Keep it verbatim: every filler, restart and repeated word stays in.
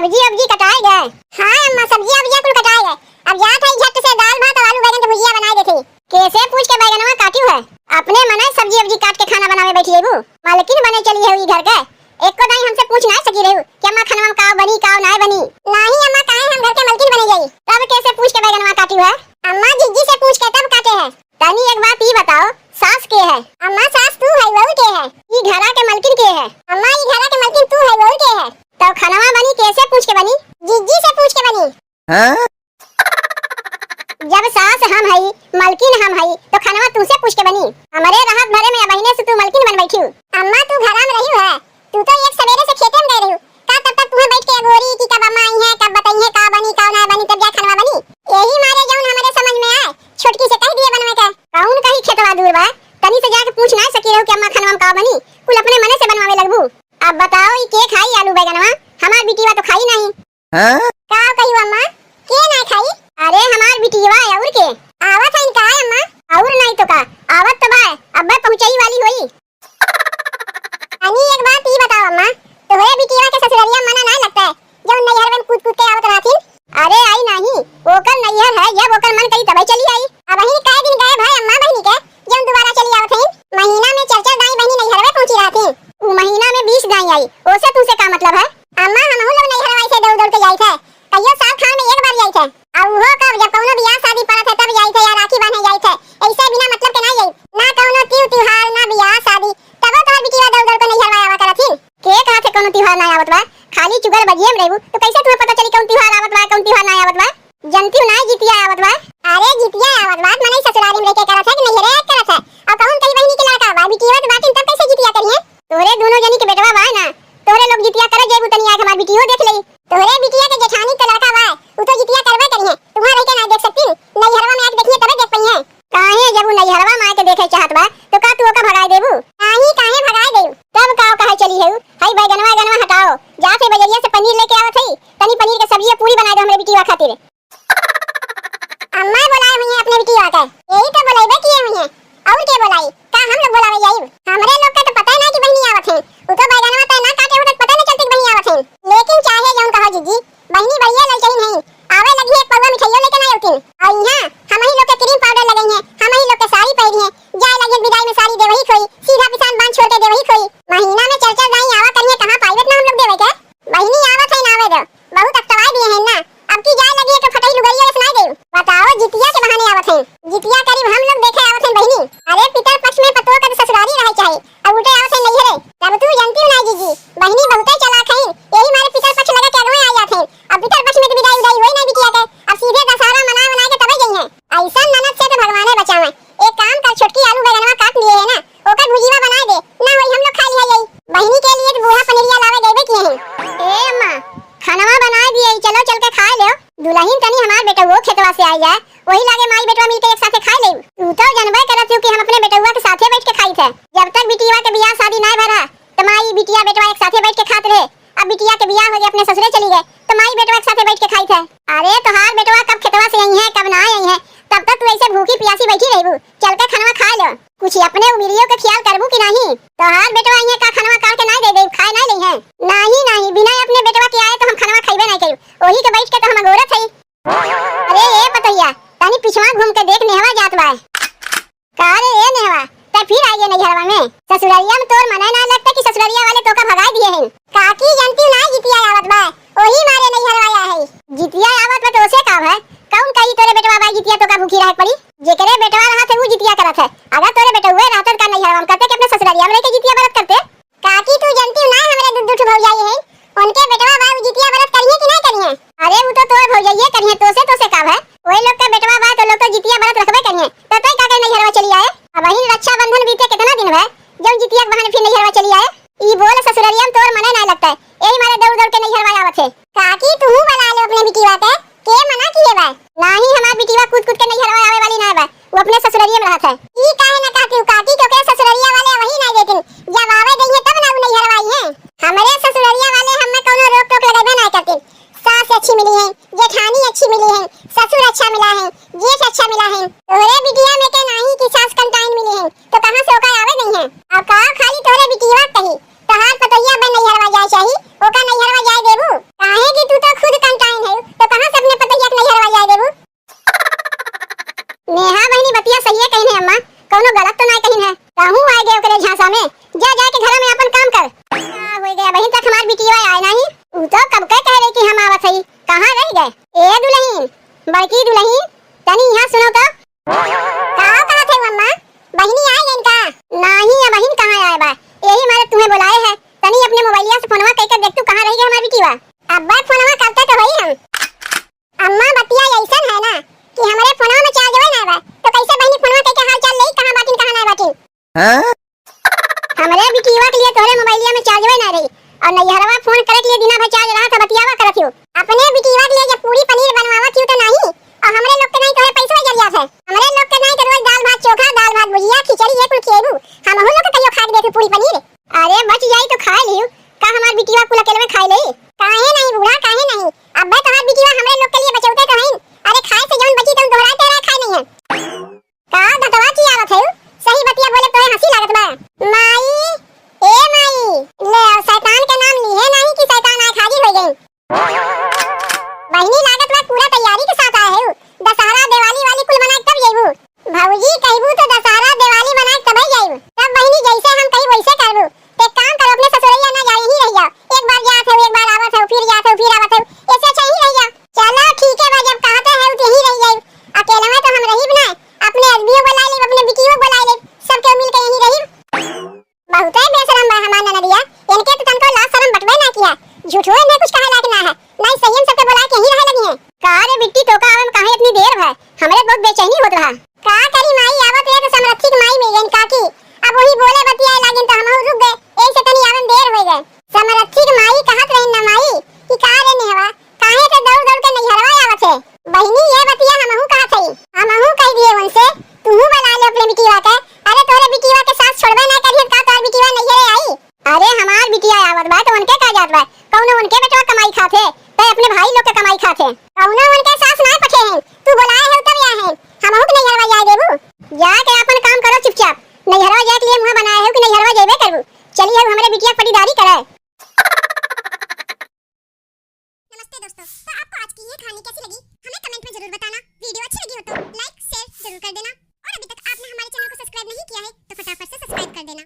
सब्जी अब्जी कटाए गए? हाँ अम्मा, सब्जी अब्जी कुल कटाए गए। अब जात है झट से दाल भात और आलू बैगन के भुजिया बनाए देते। कैसे पूछ के बैगनवा काटियो है? अपने मने सब्जी अब्जी काट के खाना बनावे बैठी रहू? मालकिन बने चली है ई घर के। एको दाई हमसे पूछ ना सकी रहू कि अम्मा खनवा में काव बनी, काव ना बनी। नाही अम्मा, काहे हम घर के मलकिन बने जाई? तब कैसे पूछ के बैगनवा काटियो है? अम्मा, जिज्जी से पूछ के तब काटे है। तनी एक बात ई बताओ, सास के है? अम्मा, सास तू है, और के है? ई घरा के मलकिन के है? अम्मा, ई घरा के मलकिन तू है, और के है? तब खनवा बनी कैसे पूछ के बनी? जिज्जी से पूछ के बनी। हाँ? जब सास हम हई, मलकिन हम हई, तो खनवा तुमसे पूछ के बनी? हमरे रहत भरे में अबहिने से तू मलकिन बन बैठी हूँ। अम्मा, तू घरा में रही है, तू तो एक सवेरे से खेते में गए रही। का तब तक तुम्हें बैठ के अगोरी कि कब अम्मा आई है, कब बताई है, का बनी, का ना बनी, तब जा खनवा बनी? यही मारे जौन हमरे समझ में आए, छोटकी से कह दिए बनवे के। कौन कही खेतवा दूर बा, तनी से जाके पूछ ना सकी रहू कि अम्मा खनवा में का बनी, कुल अपने मने से बनवावे लगबू। अब बताओ, ई के खाई आलू बैगनवा? हमार बिटिया तो खाई नहीं। हाँ? का कही अम्मा, के ना खाई? अरे हमार बिटिया, और के? आवत है इनका अम्मा, और नहीं तो का, आवत तो बा, अब पहुँचाई वाली होई। अनी एक बात ई बताओ अम्मा, तोहरे बिटिया के ससुररिया मना ना लगता है, जब नैहर में कूद कूद के आवत रहथिन? अरे आई नहीं, ओकर नैहर है, जब ओकर मन करी तबे चली आई। अबहिन कै दिन गए भाई अम्मा बहिनी के, जब दोबारा चली आवत है। महीना में चार चार दाई बहिनी नैहर में पहुंची रहथिन। उ महीना में बीस दाई आई, ओसे तुमसे का मतलब है? अम्मा हमहू लोग नैहर वाई से दौड़ दौड़ के जाई थे, कहियो साल खान में एक बार जाई थे। अब उहो कब, जब कौनो बियाह शादी पड़त है तब जाई थे या राखी बांधे जाई थे, ऐसे बिना मतलब के ना जाई। ना कौनो तीज त्योहार, ना बियाह शादी, तबो तोहर बिटिया दौड़ दौड़ के नैहर में आवा करथिन। के कहा थे कौनो त्योहार ना आवत बा? खाली चुगल बजिए में रहबू तो कैसे तुम्हें पता चली कौन त्योहार आवत बा, कौन त्योहार ना आवत बा? जनती ना जितिया आवत बा। अरे जितिया आवत बा, मनई ससुरारी में रह के करत है कि नैहरे आके करत है? और कौन कही बहिनी के लड़का बा, बिटिया तो बाटिन तब कैसे जितिया करिए? तोहरे दोनों जनी के बेटवा बा ना, तोहरे लोग जितिया करे जेबू तनी आके हमार बिटियो देख लेई। तोहरे बिटिया के जेठानी के लड़का बा, उ तो जितिया करबे करिए, तुम्हार रह के ना देख सकती, नैहरवा में आके देखिए तबे देख पइहे। काहे जब उ नैहरवा में आके देखे चाहत बा तो का तू ओका भगाए देबू? नाही काहे भगाए देबू? तब का कहे चली है? हई बैगनवा, बैगनवा हटाओ, जात है बजरिया से पनीर लेके आवत है, तनी पनीर के सब्जी और पूरी बनाए दो हमरे बिटिया खातिर। अम्मा बोलाए हुई है अपने बिटिया के। यही तो बोलाइबे किए हुई है। और के बोलाई? का हम लोग बोलावे जाइब? हमरे लोग के तो पता ही ना कि बहिनी आवत है। उ तो बैगनवा तय ना काटे हो तो पता नहीं चलती कि बहिनी आवत है। लेकिन चाहे जौन कहो जिज्जी, बहिनी बढ़िया ललचहिन है। आवे लगी है पौवा मिठाइयों लेके ना अउतिन। और यहाँ हम ही लोग के क्रीम पाउडर लगई है, हम ही लोग के साड़ी पहनी है। जाए लगी विदाई में साड़ी देवही खोई, सीधा पिसान बांध छोड़ के देवही खोई। महीना में चार चार दाई आवा करिए, कहाँ पाइबे ना हम लोग देवे के? बहिनी आवत है ना आवे दो। बहुत अकतवाए दिए हैं ना। अब की जाए लगी है तो फटही लुगरिया के सुनाई दे। बताओ, जितिया के बहाने आवत हैं। जितिया करीब हम लोग देखे आवत हैं बहिनी। अरे पितर पक्ष में पतोह का तो ससुरारी रहे चाहे, अब उल्टे आवत हैं नैहरे। तब तू जानती हो ना जीजी, बहिनी बहुते चालाक है, यही मारे पितर पक्ष लगा के अगवे आ जात हैं। अब पितर पक्ष में तो विदाई उदाई होई ना बिटिया के, अब सीधे दशहरा मना मना के तबे गई हैं। ऐसा ननद से तो भगवाने बचावे। एक काम कर, छोटकी आलू बैगनवा काट लिए है ना, ओकर भुजीवा बनाए दे, ना होई हम लोग खा लिया यही। बहिनी के लिए तो बूढ़ा पनीरिया लावे देबे किए हैं। ए अम्मा, खानवा बनाए दिए, चलो चल के खाए लेव। दुलहिन तनी हमार बेटवो खेतवा से आइ जाए, वही लागे माई बेटवा मिलके एक साथे खाए लेव। तू तो जनबे करत हो कि हम अपने बेटवा के साथे बैठ के खाई थे। जब तक बिटिया के बियाह शादी नाय भरा, त माई बिटिया बेटवा एक साथे बैठ के खात रहे। अब बिटिया के बियाह हो गए, अपने ससुरे चली गए, त माई बेटवा एक साथे बैठ के खाई थे। अरे तोहार बेटवा कब खेतवा से आई है, कब ना आई है, तब तक तू ऐसे भूखी पियासी बैठी रहबू। चल के खानवा खा लो। कुछ अपने उमिरियों के ख्याल करबू कि नहीं? तोहार बेटवा आई है का खानवा काट के नहीं दे दे, खाए नहीं ले है? नहीं नहीं, बिना अपने बेटवा के आए तो हम खानवा खाइबे नहीं करू। वही के बैठ के तो हम अगोरत है। अरे ए पतोहिया, तनी पिछवा घूम के देख, नेहवा जात बा। का रे ए नेहवा, तै फिर आइए नैहरवा में? ससुररिया में तोर मने ना लगता कि ससुररिया वाले तोका भगाए दिए हैं। काकी जनती ना जितिया आवत बा, ओही मारे नैहरवा आया है। जितिया आवत बा तो ओसे का है? कौन कही तोरे बेटवा बा जितिया तोका भूखी रहे पड़ी? जेकरे बेटवा रहत है वो जितिया करत है। अगर तोरे बेटवे रहत का नैहरवा में करते कि अपने ससुररिया में रह के जितिया बरत करते? काकी, तू जनती हो ना, हमरे दू, दू ठो भौजाई हैं, उनके बेटवा बा, उ जितिया बरत करिहे कि नहीं करिहे? अरे, उ तो तोर भौजाइये करिहे, तोसे, तोसे का भय? ओए लोग के बेटवा बा, तो लोग तो जितिया बरत रखबे करिहे। तो तोय का के नैहरवा चली आए? अबहिन रक्षाबंधन बीते कितना दिन भय, जौन जितिया के बहाने फिर नैहरवा चली आए? ई बोल ससुररिया में तोर मने नहीं लगता है, यही मारे दौड़ दौड़ के नैहरवा आवत है। काकी, तू बुला लो अपने बिटिया के। के मना किए बा? नाही, हमार बिटिया कूद कूद के नैहरवा आवे वाली ना बा, वो अपने ससुररिया में रहत है। ई काहे ना कहती हूँ काकी, क्योंकि ससुररिया वाले वही ना देतिन, जब आवे देइहे तब ना उ नैहरवा आई है। हमरे ससुररिया वाले हमें कौनो रोक टोक लगेबे ना करतिन। सास अच्छी मिली है, जेठानी अच्छी मिली है, ससुर अच्छा मिला है, जेठ अच्छा मिला है। तोहरे बिटिया में के नाही कि सास कंटाइन मिली है, तो कहाँ से ओका आवे देइहे? अब का खाली तोहरे बिटिया कही? तोहार पतोहिया बे नैहरवा जाए चाही, ओका नैहरवा जाए देबू? काहे कि तू ए दुलहिन, बड़की दुलहिन, तनी इहाँ सुनो तो। का कहत है अम्मा? बहिनी आइ गइन का? नाहीं, अबहिन कहाँ आए बा? यही मारे तुम्हें बोलाए है। तनी अपने मोबाइलिया से फोनवा कइके देख तू कहाँ रहि गए हमार बिटिया। अब्बे फोनवा करते तो होई हम। अम्मा, बतिया अइसन है ना कि हमरे फोनवा में चार्जवे ना बा, तो कैसे बहिनी फोनवा कइके हाल चाल लेई, कहाँ बाटिन, कहाँ ना बाटिन? हाँ? हमरे बिटिया के लिए तोहरे मोबाइलिया में चार्जवे ना रही, और नैहरवा फोन करे के लिए दिना भर चार्ज रहा था, बतियावा करत हो। अपने बिटिया के लिए जब पूरी पनीर बनवावत हो तो नाहीं, और हमरे लोग के नाहीं तोहरे पैसवा जरिया है। हमरे लोग के नाहीं तो रोज दाल भात चोखा, दाल भात भुजिया, खिचड़ी, ये कुल खिएबू। हमहू लोग के कहियो खा के देखू पूरी पनीर। अरे बच जाई तो खाए लियो, का हमार बिटिया कुल अकेले में खाए ले? काहे नहीं बूढ़ा, काहे नहीं? अब्बे तोहार बिटिया हमरे लोग के लिए बचौते तो हईन। अरे खाए से जौन बची तौन दोहराए तेरा खाए नहीं है। का धतवा चियावत है? सही बतिया बोले तोहे हंसी लागत बा। माई, ए माई, ले अब शैतान के नाम लिहे नहीं कि शैतान आए हाजिर हो गई। बहिनी लागत बा पूरा तैयारी के साथ आए है। दशहरा दिवाली वाली कुल मना के तब जइबू। भौजी, कहबू तो दशहरा, दिवाली मनाए तबे जाइब। तब बहिनी, जैसे हम कही वैसे करबू। ते काम करो, अपने ससुरैया ना जाओ, यहीं रह जाओ। एक बार जात हो, एक बार आवत हो, फिर जात हो, फिर आवत हो, ऐसे अच्छा यहीं रह जाओ। चलो ठीक है बा, जब कहते हो तो यहीं रह जाइब। अकेले में तो हम रहिब ना, अपने आदमियों बुला लेब, अपने बिटियों बुला लेब, सबके मिल के यहीं रहिब। बहुते बेशरम बा हमार ननदिया, इनके तो तनको लाज शरम बटबे ना किया। झूठो इन्हें कुछ कहे लायक ना है, नहीं सही हम सबके बुला के यहीं रहे लगी है। का रे बिट्टी, तोका आवे में काहे इतनी देर भा? हमरे बहुत बेचैनी होत रहा। का करी माई, आवत रहे तो समरथी के माई मिल गईन काकी। अब वही बोले बतियाए लागिन तो हमहू रुक गए, यही से तनी आवे में देर हो गए। समरथी के माई कहत रही ना माई कि का रे नेहवा, काहे से दौड़ दौड़ के नैहरवा आवत है? बहिनी, ये बतिया हमहू कहत हई, हमहू कह दिए उनसे, तूहू बुला ले अपने बिटिया के। अरे तोहरे बिटिया के सास छोड़बे ना करिहन का, तोहर बिटिया नैहरे आई? अरे हमार बिटिया आवत बा तो उनके का जात बा, कौनो उनके बेटवा कमाई खात है, तो अपने भाई लोग के कमाई खात है। कौनो उनके सास ना पठे हैं, तू बुलाए हो तब आए हैं, हमहू के नैहरवा जाए देबू? जाके अपन काम करो चुपचाप, नैहरवा जाए के लिए मुँह बनाए हो कि नैहरवा जेबे करबू? चली हो हमरे बिटिया के पटीदारी करे। नमस्ते दोस्तों, तो आपको आज की ये कहानी कैसी लगी, हमें कमेंट में जरूर बताना। वीडियो अच्छी लगी हो तो लाइक, शेयर जरूर कर देना, और अभी तक आपने हमारे चैनल को सब्सक्राइब नहीं किया है तो फटाफट से सब्सक्राइब कर देना।